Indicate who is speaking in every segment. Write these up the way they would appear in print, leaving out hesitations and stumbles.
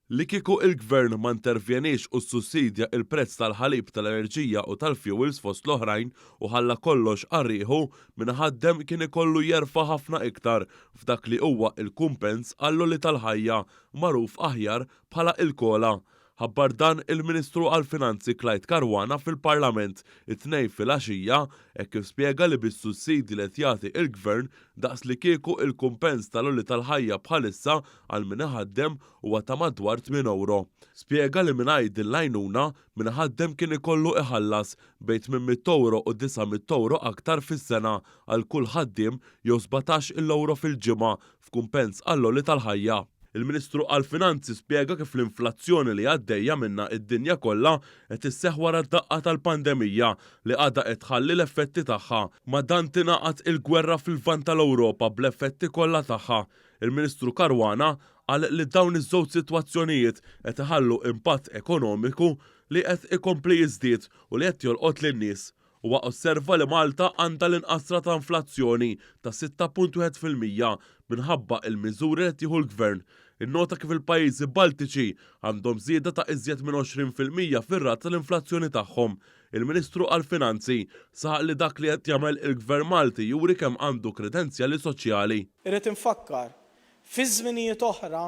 Speaker 1: Li kieku il-Gvern ma intervjeniex u ssussidja il-prezz tal-ħalib, tal-enerġija u tal-fuels fost l-oħrajn u ħalla kollox għal riħu, min iħaddem kien ikollu jerfa' ħafna iktar f'dak li huwa il-kumpens għall-għoli tal-ħajja, magħruf aħjar bħala il-COLA. Ħabbar dan il-Ministru għall-Finanzi Clyde Caruana fil-Parlament it-Tnejn filgħaxija hekk kif spjega li bis-sussidji li qed jagħti il-Gvern daqs li kieku il-kumpens tal-għoli tal-ħajja bħalissa għal min iħaddem huwa ta' madwar 8 euro. Spjega li mingħajr din l-għajnuna min iħaddem kien ikollu iħallas bejn 800 euro u 900 euro aktar fis-sena għal kull ħaddiem jew 17 il-euro fil-ġimgħa f'kumpens għall-għoli tal-ħajja. Il-Ministru għall-Finanzi spjega kif l-inflazzjoni li għaddejja minnha id-dinja kollha qed isseħħ wara d-daqqa tal-pandemija li għadha qed tħalli l-effetti tagħha. Ma' dan tingħaqad il-gwerra fil-Lvant tal-Ewropa bl-effetti kollha tagħha. Il-Ministru Caruana qal li dawn iż-żewġ sitwazzjonijiet qed iħallu impatt ekonomiku li qed ikompli jiżdied u li qed jolqot lin-nies. Huwa osserva li Malta għandha l-inqas rata inflazzjoni ta' 6.1% minħabba il-miżuri li qed jieħu l-Gvern. Innota kif il-pajjiżi Baltiċi għandhom żieda ta' iżjed minn 20% fir-rata tal-inflazzjoni tagħhom. Il-Ministru għall-Finanzi saħaq li dak li qed jagħmel il-Gvern Malti juri kemm għandu kredenzjali soċjali.
Speaker 2: Irrid infakkar, fi żminijiet oħra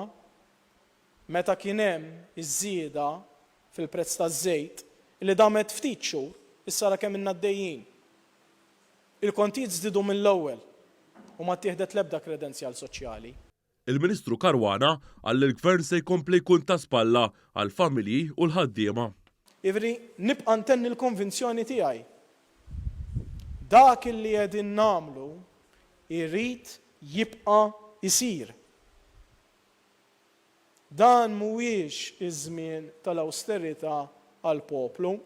Speaker 2: meta kien hemm iż-żieda fil-prezz taż-żejt, li damet ftit xhur, issa ara kemm ilna għaddejjin. Il-kontijiet żdiedu mill-ewwel u ma ttieħdet l-ebda kredenzjal soċjali.
Speaker 1: Il-Ministru Caruana qal li l-Gvern se jkompli jkun ta' spalla għall-familji u l-ħaddiema.
Speaker 2: Jiġifieri nibqa' ntenni l-konvinzjoni tiegħi. Dak illi qegħdin nagħmlu jrid jibqa' jsir. Dan mhuwiex iż-żmien tal-awsterità għall-poplu.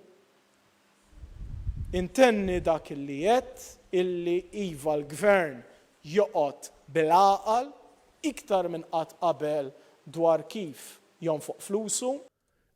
Speaker 2: Intenni dak illi għedt illi iva l-Gvern joqgħod bil-għaqal iktar minn qatt qabel dwar kif jonfoq flusu.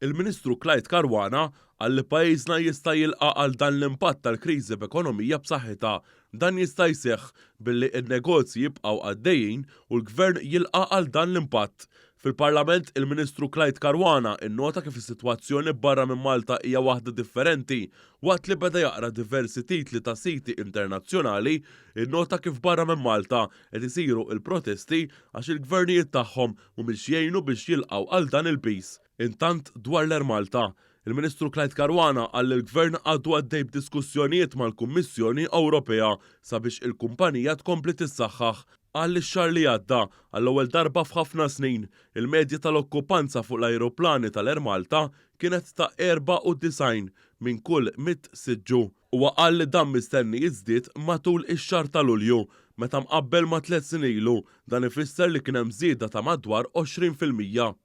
Speaker 1: Il-Ministru Clyde Caruana qal li pajjiżna jista' jilqa' għal dan l-impatt tal-kriżi b'ekonomija b'saħħitha. Dan jista' jseħħ billi n-negozji jibqgħu għaddejjin u l-Gvern jilqa' għal dan l-impatt. Fil-Parlament, il-Ministru Clyde Caruana innota kif is-sitwazzjoni barra minn Malta hija waħda differenti. Waqt li beda jaqra diversi titli ta' siti internazzjonali, innota kif barra minn Malta qed isiru il-protesti għax il-gvernijiet tagħhom mhumiex jgħinu biex jilqgħu għal dan il-piż. Intant dwar l-Air Malta, il-Ministru Clyde Caruana qal li l-Gvern għadu għaddej b'diskussjonijiet mal-Kummissjoni Ewropea sabiex il-kumpanija tkompli tissaħħaħ. Qal li x-xahar li għadda, għall-ewwel darba f'ħafna snin, il-medja tal-okkupanza fuq l-ajruplani tal-Air Malta kienet ta' 94 minn kull 100 siġġu. Huwa qal li dan mistenni jiżdied matul ix-xahar ta' Lulju, meta mqabbel ma' 3 snin ilu, dan ifisser li kien hemm żieda ta' madwar 20%.